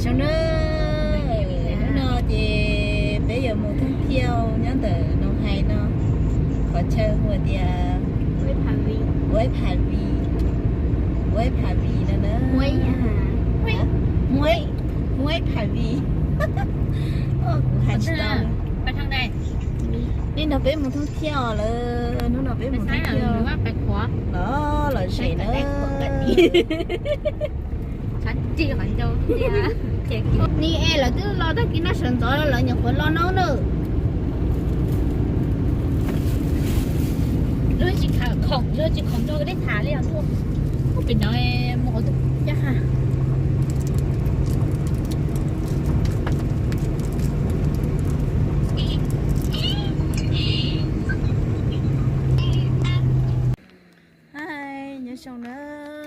Zoo na, hnub no ces peb yuav mus thooj thiaj nyob ntawm Noo Hais no, qhov chaw hu tias Uaib Phav Vij, Uaib Phav Vij no na. Uaib Phav Vij, kuv hais tsis tau. Hnub no peb mus thooj thiaj lawm, hnub no peb mus thooj thiaj los, los zem na. Ni es lawv twb los tag kis no sawv ntxov lawm, lawv nyuam qhuav los no na. Lub tsis khoom, lub tsis khoom rau dej tham li os tuaj. Ub, pem no mus ua tus caj ha. Hais, nyob zoo na,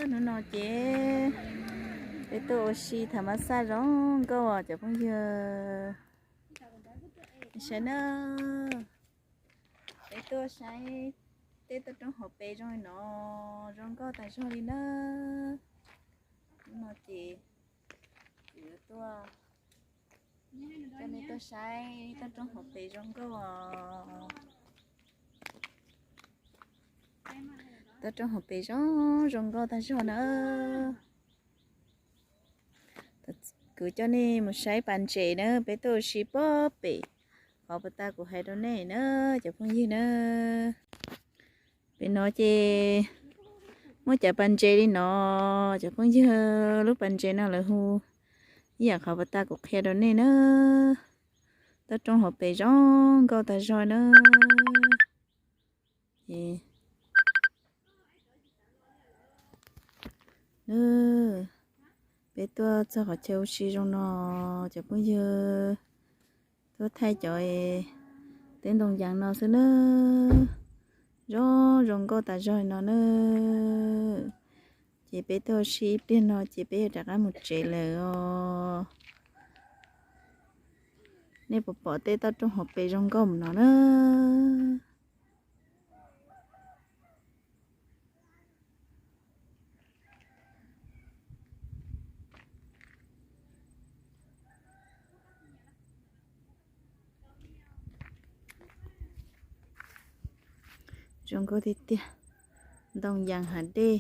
hnub no ces peb tuaj ua si tham mas xaj zoo nkauj os cov phooj ywg. Saib na, peb tuaj saib tej toj roob hauv pes zoo li no, zoo nkauj tas zog li na. Hnub no ces kuv yuav tuaj coj nej tuaj saib toj roob hauv pes zoo nkauj os. Toj roob hauv pes zoo zoo nkauj tag zog na. Kuv coj nej mus saib pas ntses na, peb tuaj ua si pob pem qhov puas tas kuv hais rau nej na, cov phooj ywg na. Pem no ces muaj cov pas ntses li no, cov phooj ywg, lub pas ntses no lawv hu ib yam qhov puas tas kuv qhia rau nej na. Toj roob hauv pes zoo nkauj tas zog na. Peb tuaj txog qhov chaw ua si zoo no, cov phooj ywg, tuaj thaij cov teb ntoo yas no xwb na. Zoo zoo nkauj tas zog no na. Ces peb tuaj ua si ib pliag no ces peb yuav rov qab mus tsev lawm os. Nej puas pom tej toj roob hauv pes zoo nkauj mus no na? Zoo nkauj tiag tiag, ntoo yas hav dej,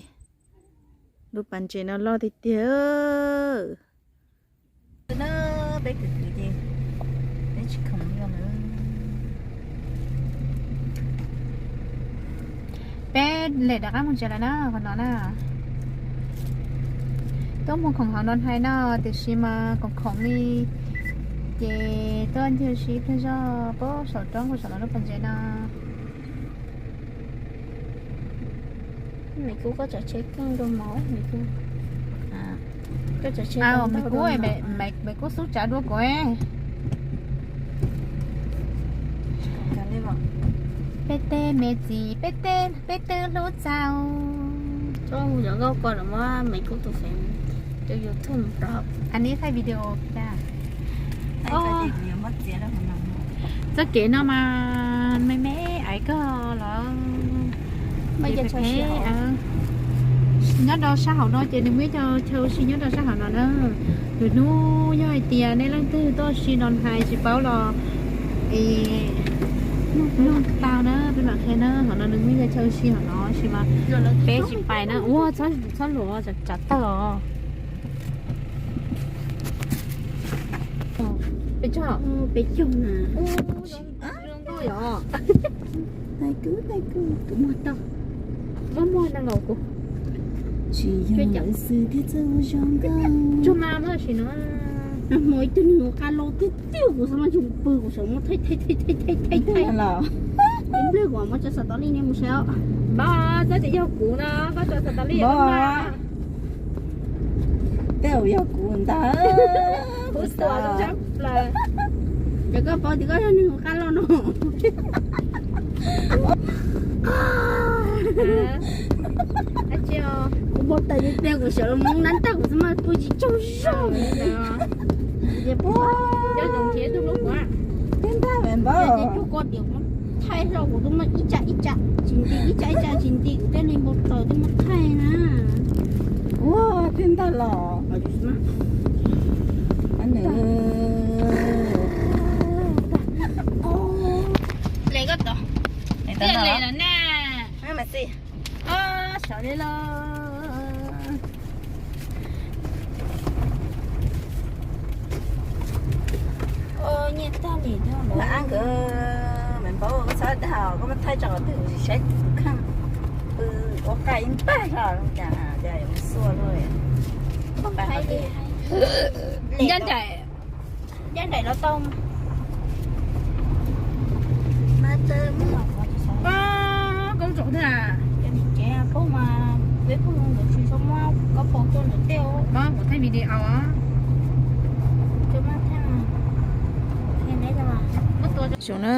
lub pas ntses no loj tiag tiag. Peb kwv kwv ces peb tsis khoom li lawm. Peb lem rov qab mus tsev lawm na, qhov no na. Tuaj mus khoom hauv no hais no, tiam sis mas khoom khoom li ces tuaj ncig ua si ib pliag zog pab saum roob saum no lub pas ntses no. Maiv Kub, koj tsav tsheb keej dua mov, Maiv Kub. Maiv Kub, Maiv Kub xub tsav dua kuv. Peb tej me txiv, peb tej, peb twb hlub txaus. Txhob hu cov nkauj ko los muab Maiv Kub tus feem rau YouTube rau. Anib thaij video cas. Txoj kev no mas me me aiv kawg los. Nyob rau sab hauv no ces nws muaj ib co chaw ua si nyob rau sab hauv no na. Lwm hnub yog hais tias nej leej twg tuaj ua si no hais tsis paub los es nug tau na, peb mam qhia na. Hauv no nws muaj ib co chaw ua si hauv no sis mas peb tsis pais na. Ua txhob luam tsav tawg os. Peb caug, peb caug na. Zoo nkauj yom. Tais kub, tais kub, kuv muag tau. Muab muag nees nkaum kuv. Tsis yog lawv xwb thiaj txawj ua zoo nkauj. Tsuag ma muab sim no. Nag hmo ib tug neeg ua qab loj tiag tiag kuv xav mas tsis pw kuv sawv muab thaij thaij thaij thaij thaij thaij los. Ib pliag kuv muab tso xav tau li nej mus saib os. Npawg, txhob tsis yog kuv no, koj tso xav tau li os. Tej zaum yog kuv ntag. Kuv tuam zoo tshaj plaws. Ces koj paub tias koj yog neeg ua qab loj no. Kuv npau taws tiag tiag kuv sawv los mus nab tag kuv txhob mas pw tsis tsaug zog. Cov ntawd thiab tus hlub kuv. Thiab ntag me npawg. Ces cuag koj diam kuv thaij zog kuv twb muab ib tsam ib tsam tsis nti, ib tsam ib tsam tsis nti kuv thiaj li npau taws twb muab thaij na. Ua thiab ntag los. Li los. Nyiaj tag li no, nkawd me npau koj txhob dag, koj muab thaij tso qhov twg saib kuv kheej. Pw ua qaj ib npag zog cas cas yuav mus xua luaj. Ncaj nraim, ncaj nraim los tau. Koj tsaus thiab. Peb phooj ywg nkawd tsis txhob muab koj pom tuaj ntawm tej. Kuv thaij video. Xyoo na.